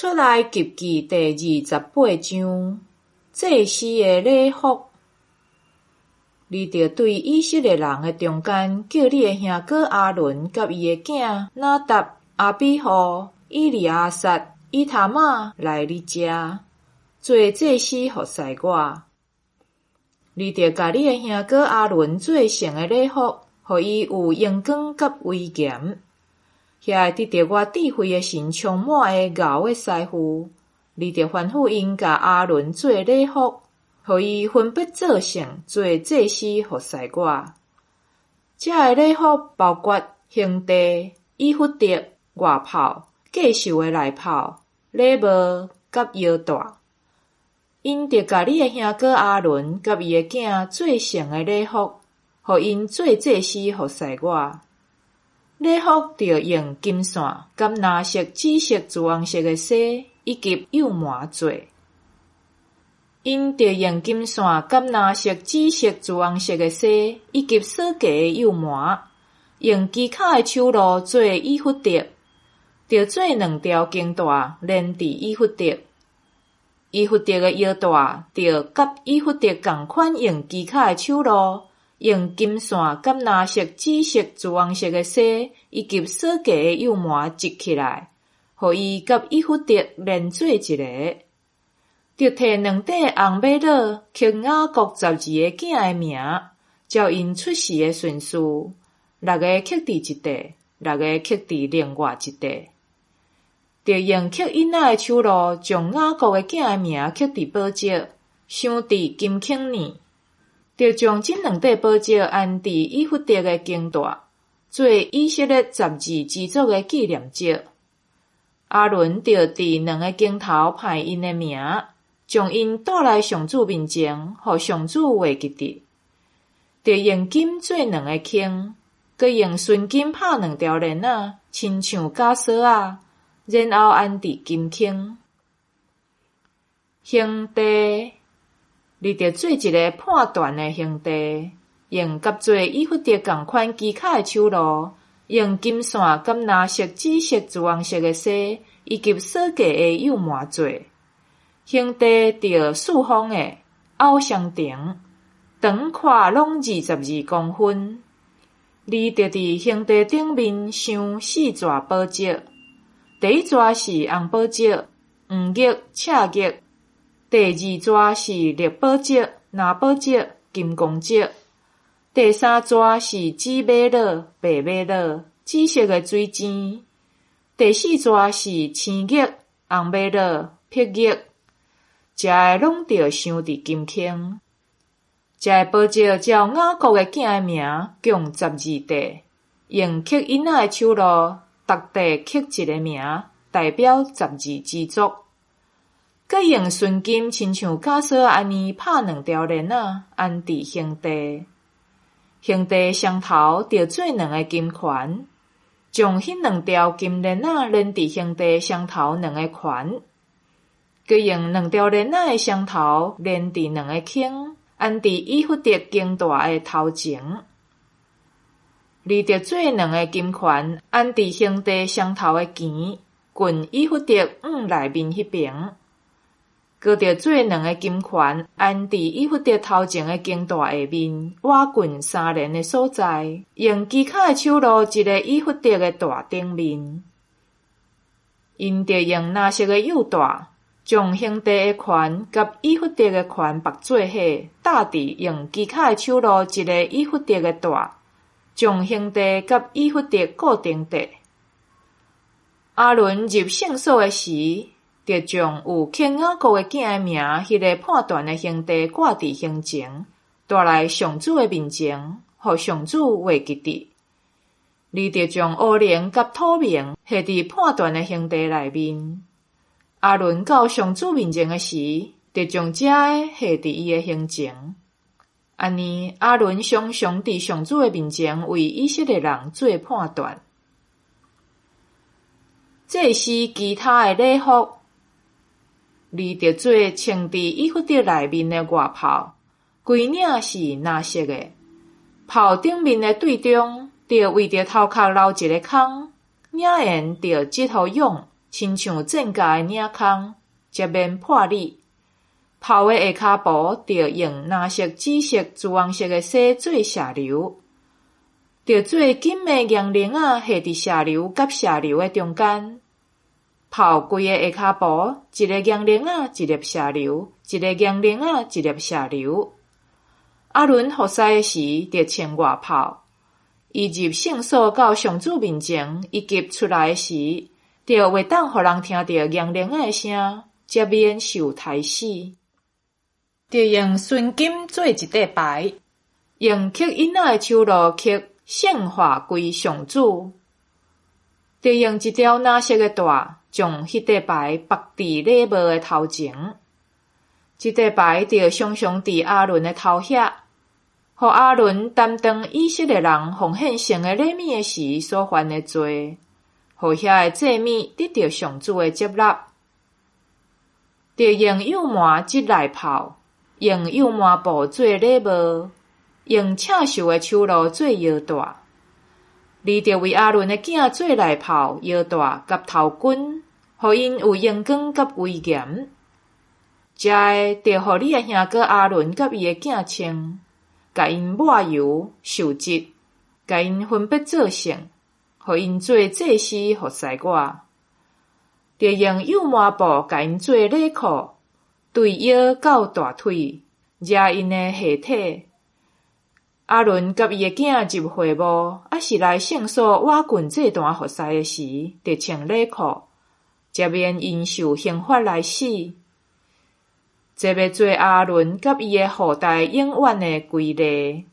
出埃及記第二十八章，祭司的禮服。你著對以色列人的中間，叫你的兄哥亞倫佮伊的囝拿答、亞比戶、以利亞撒、以他瑪來你遮，做祭司服侍我。你著共你的兄哥亞倫做聖的禮服，予伊有榮光佮威嚴。遐个得著我智慧的神充滿的熬的師傅，你著吩咐𪜶共亞倫做禮服，予伊分別做聖，做祭司服侍我。這个禮服包括胸帶、以弗得、外袍、過袖的內袍、禮帽佮腰帶。𪜶著共你的兄哥亞倫佮伊的囝做聖的禮服，予𪜶做祭司服侍我。禮服著用金線佮藍色、紫色、朱紅色的紗，以及幼縵做。𪜶著用金線佮藍色、紫色、朱紅色的紗，以及鎖結的幼縵，用機巧的手路做以弗得，著做兩條經帶連佇以弗得。以弗得的腰帶著佮以弗得仝款，用機巧的手路，用金線佮藍色、紫色、朱紅色的紗，以及鎖結的幼縵織起來，予伊佮以弗得連做一个。著提兩塊紅瑪瑙，刻雅各十二个囝的名，照𪜶出世的順序，六个刻佇一塊，六个刻佇另外一塊。著用刻印仔的手路，將雅各的囝的名刻佇寶石，鑲佇金圈內。著將這兩塊寶石安佇以弗得的經帶，做以色列十二支族的紀念石。亞倫著佇兩个經頭排𪜶的名，將𪜶帶來上主面前，予上主會記得。著用金做兩个圈，閣用純金拍兩條鏈仔，親像枷鎖仔，然後安佇金圈。胸帶，你著做一个判斷的胸帶，用佮做以弗得仝款機巧的手路，用金線佮藍色、紫色、朱紅色的紗，以及鎖結的幼縵做。胸帶著四方的，厚相長，長寬攏22公分。你著佇胸帶頂面鑲四逝寶石，第一逝是紅寶石、黃玉、赤玉；第二逝是綠寶石、藍寶石、金剛石；第三逝是紫瑪瑙、白瑪瑙、紫色的水晶；第四逝是青玉、紅瑪瑙、碧玉。這个攏著鑲佇金圈。這个寶石照雅各的囝的名，共十二塊，用刻印仔的手路，逐塊刻一个名，代表十二支族。閣用純金親像枷鎖按呢拍兩條鏈仔，安佇胸帶。胸帶雙頭著做兩个金環，將彼兩條金鏈仔連佇胸帶雙頭兩个環。閣用兩條鏈仔的雙頭連佇兩个圈，安佇以弗得經帶的頭前。你著做兩个金環，安佇胸帶雙頭的邊，近以弗得往內面彼爿。閣著做兩个金環，安佇以弗得頭前的經帶下面，倚近衫簾的所在，用機巧的手路織咧以弗得的帶頂面。𪜶著用藍色的幼帶，將胸帶的環佮以弗得的環縛做伙，搭佇用機巧的手路織咧以弗得的帶，將胸帶佮以弗得固定佇。亞倫入聖所的時，著將有刻雅各的囝的名彼个判斷的胸帶掛佇胸前，帶來上主的面前，予上主會記得。你著將烏靈佮土明下佇判斷的胸帶內面。亞倫到上主面前的時，著將這个下佇伊的胸前。按呢，亞倫常常佇上主的面前為以色列人做判斷。祭司其他的禮服，你著做穿佇以弗得內面的外袍，規領是藍色的，袍頂面的對中，著為著頭殼留一个空，領緣著織予勇。親像戰甲的領空，才免破裂。炮的下跤步著用藍色、紫色、朱紅色的紗做射流，著做金的硬鈴仔繫佇射流佮射流的中間。炮規个下跤步，一个硬鈴仔，一粒射流，一个硬鈴仔，一粒射流。亞倫服侍的時，著穿外袍。伊入聖所到上主面前，以及出來的時，著袂當予人聽著硬鈴仔的聲，才免受刣死。著用純金做一塊牌，用刻印仔的手路刻聖化歸上主。著用一條藍色的帶，將彼塊牌縛佇禮帽的頭前。這塊牌著常常佇亞倫的頭遐，予亞倫擔當以色列人奉獻聖的禮物的時所犯的罪，予遐个祭物得著上主的接納。著用幼麻織內袍，用幼麻布做禮帽，用刺繡的手路做腰帶。你著為亞倫的囝做內袍、腰帶佮頭巾，予𪜶有榮光佮威嚴。這个著予你的兄哥亞倫佮伊的囝穿，共𪜶抹油、受質，共𪜶分別做聖，予𪜶做祭司服侍我。著用幼麻布共𪜶做禮褲，對腰到大腿，遮𪜶的下體。亞倫佮伊的囝入會幕，抑是來聖所倚近祭壇服侍的時，著穿禮褲，才免因受刑罰來死。這欲做亞倫佮伊的後代永遠的規例。